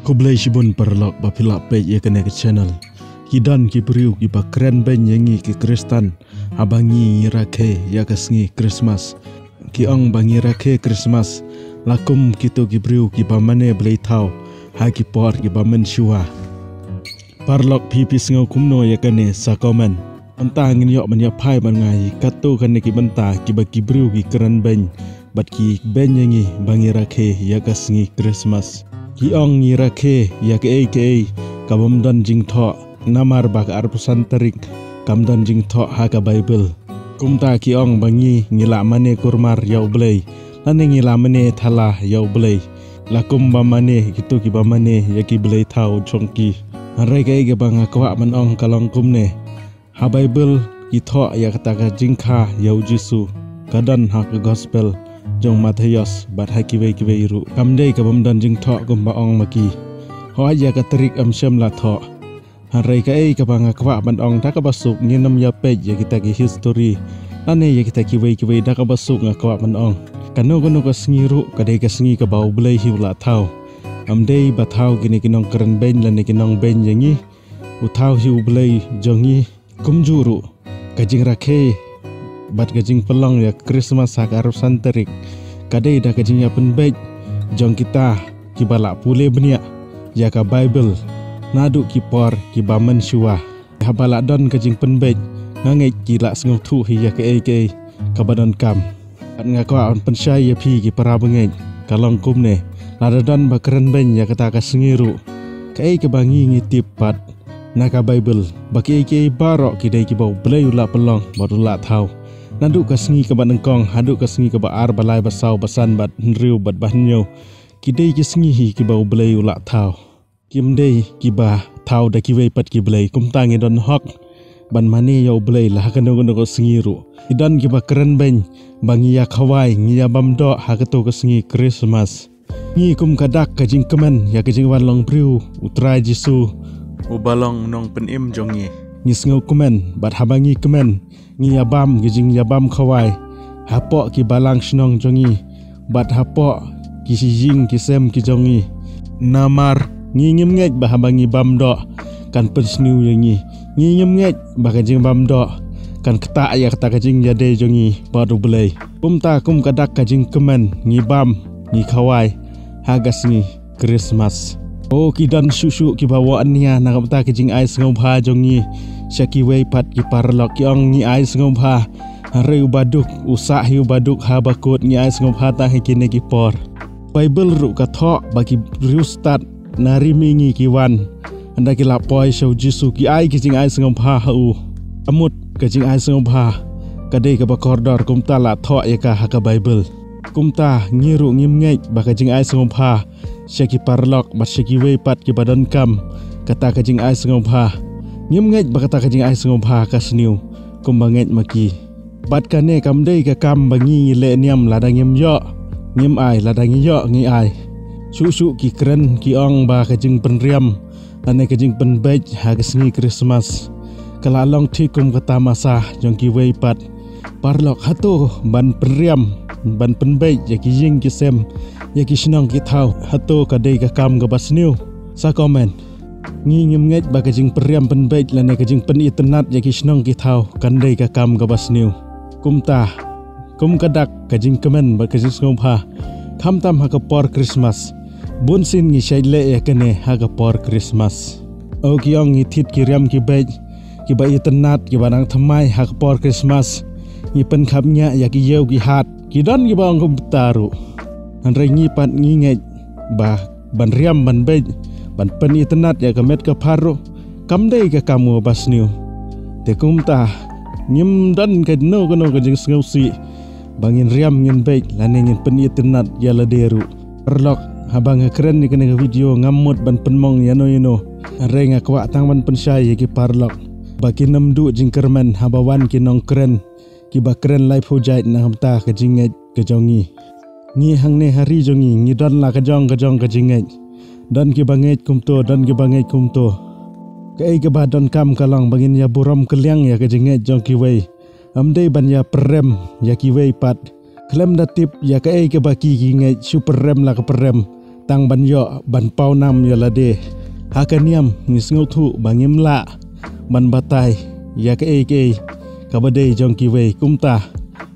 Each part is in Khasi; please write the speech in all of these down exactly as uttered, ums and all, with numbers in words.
Khublei shibun paralok ba phi la peit ïa kane ka channel. Ki don ki briew kiba kren beiñ ïa ngi ki Khristan haba ngi ngi rakhe ïa ka sngi Christmas. Ki ong ba ngi rakhe Christmas la kum kito ki briew kiba mane blei thaw ha ki por kiba mynshuwa. Paralok, phi phi sngew kumno ïa kane sa comment. Mynta ngin ïoh ban ïa phai ban ngai katto katne ki bynta kiba ki briew ki kren beiñ bad ki beiñ ïa ngi ba ngi rakhe ïa ka sngi Christmas. Ki ong ngi rakhe ïa kaei kaei kabym don jingthoh, namar ba ka arphew san tarik kam don jingthoh ha ka Baibl. Kumta ki ong ba ngi ngi la mane kurmar ïa U Blei, lane ngi la mane thala ïa U Blei, la kum ba mane kito kiba mane ïa ki blei thaw jong ki. Hynrei kaei kaba nga kwah ban ong ka long kumne. Ha Baibl ki thoh ïa kata ka jingkha ïa U Jisu, ka don ha ka Gospel jong Mathaios bad ha kiwei kiwei ruh. Kam dei kabym don jingthoh kumba ong ma ki. Hooid, ïa ka tarik ym shym la thoh. Hynrei kaei kaba nga kwah ban ong, da kaba suk ngin ym ïa peit ïa kita ki history lane ïa kita kiwei kiwei, da kaba suk nga kwah ban ong, kano kano ka sngi ruh ka dei ka sngi kaba U Blei hi u la thaw. Ym dei ba thaw kine ki nongkren beiñ lane ki nongbeiñ ïa ngi. U thaw hi U Blei jong ngi. Kumjuh ruh, ka jingrakhe bad ka jingpynlong ïa Christmas ha ka arphew san tarik ka dei da ka jingïapynbeit jong kita kiba la pule bniah ïa ka Baibl naduh ki por kiba mynshuwa. Haba la don ka jingpynbeit, nga ngeit ki la sngewthuh hi ïa kaei kaei kaba donkam. Bad nga kwah ban pynshai ïa phi ki para bangeit, ka long kumne. Lada don ba kren beiñ ïa kata ka sngi ruh, kaei kaba ngi ngi tip pat na ka Baibl, ba kiei kiei baroh ki dei kiba U Blei u la pynlong bad u la thaw. Naduh ka sngi kaba nyngkong haduh ka sngi kaba ar, ba lai, ba saw, ba san bad hynriew bad ba hynñiew, ki dei ki sngi hi kiba U Blei u la thaw. Kim dei kiba thaw da kiwei pat ki blei. Kumta ngi don hok ban mane ïa U Blei la ha kano kano ka sngi ruh. Ki don kiba kren beiñ ba ngi ïa khawai, ngi ïa bam doh ha kato ka sngi Christmas. Ngi kum ka dak ka jingkmen ïa ka jingwan long briew U Trai Jisu, uba long Nongpynim jong ngi. Ngi sngewkmen, bad haba ngi kmen, ngi ïa bam ki jingïabam khawai hapoh ki balang shnong jong ngi bad hapoh ki ïing ki sem ki jong ngi. Namar ngi ngim ngeit ba haba ngi bam doh kan pynsniew ïa ngi. Ngi ngim ngeit ba ka jingbam doh kan ktah ïa kata ka jingïadei jong ngi bad U Blei. Kumta kum ka dak ka jingkmen, ngi bam, ngi khawai ha ka sngi Christmas. O, ki don shuh shuh kiba wad nia na ka bynta ka jingai sngewbha jong ngi sha kiwei pat ki paralok. Ki ong ngi ai sngewbha, hynrei u baduk u sah hi u baduk ha bakut. Ngi ai sngewbha tang ha kine ki por. Baibl ruh ka thoh ba ki riewstad na ri mihngi ki wan, ynda ki la poi sha U Jisu, ki ai ki jingai sngewbha ha u. Ka mut ka jingai sngewbha ka dei kaba kordor, kumta la thoh ïa ka ha ka Baibl. Kumta ngi ruh ngim ngeit ba ka jingai sngewbha sha ki paralok bad sha kiwei pat kiba donkam kata ka jingai sngewbha, ngim ngeit ba kata ka jingai sngewbha ka sniew kumba ngeit ma ki. Bad kane kam dei ka kam ba ngi ngi leh niam lada ngim ïoh, ngim ai, lada ngi ïoh, ngi ai. Shuh shuh ki kren ki ong ba ka jingpynriam lane ka jingpynbeit ha ka sngi Christmas ka la long thik kum ka tamasa jong kiwei pat. Paralok, hato ban pynriam, ban pynbeit ïa ki ïing ki sem, ïa ki shnong ki thaw, hato ka dei ka kam kaba sniew? Sa comment. Ngi ngim ngeit ba ka jingpynriam pynbeit lane ka jingpynitynnad ïa ki shnong ki thaw kan dei ka kam kaba sniew. Kumta, kum ka dak ka jingkmen bad ka jingsngewbha, khamtam ha ka por Christmas, bunsien ngi shait leh ïa kane ha ka por Christmas. O, ki ong ngi thied ki riam ki beit, kiba itynnad, kiba nang thymmai ha ka por Christmas. Ngi pynkhapngiah ïa ki ïew ki hat. Ki don kiba ong kumta ruh. Hynrei ngi pat ngi ngeit ba ban riam, ban beit, ban pynitynnad ïa ka met ka phad ruh kam dei ka kam kaba sniew. Te kumta ngim don kano kano ka jingsngewsih ba ngin riam, ngin beit lane ngin pynitynnad ïa lade ruh. Paralok, haba nga kren ïa kane ka video ngam mut ban pynmong ïano ïano. Hynrei nga kwah tang ban pynshai ïa ki paralok ba kin ym duh jingkyrmen haba wan ki nongkren kiba kren laiphew jait na ka bynta ka jingngeit ka jong ngi. Ngi hangne ha ri jong ngi ngi don la ka jong ka jong ka jingngeit. Don kiba ngeit kumto, don kiba ngeit kumto. Kaei kaba donkam ka long ba ngin ïa burom kylliang ïa ka jingngeit jong kiwei. Ym dei ban ïa pyrem ïa kiwei pat. Khlem da tip ïa kaei kaba ki ki ngeit, shu pyrem la ka pyrem. tang ban ïoh ban paw nam ïa lade. Ha ka niam ngi sngewthuh ba ngim lah ban batai ïa kaei kaei kaba dei jong kiwei. Kumta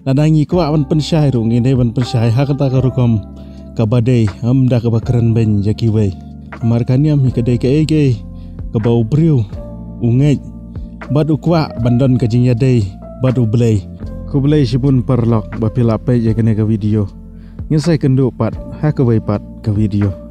lada ngi kwah ban pynshai ruh ngi dei ban pynshai ha kata ka rukom kaba dei, ym da kaba kren beiñ ïa kiwei. Namar ka niam hi ka dei kaei kaei kaba u briew u ngeit bad u kwah ban don ka jingïadei bad U Blei. Khublei shibun paralok ba phi la peit ïa kane ka video. Ngin sa ïakynduh pat ha kawei pat ka video.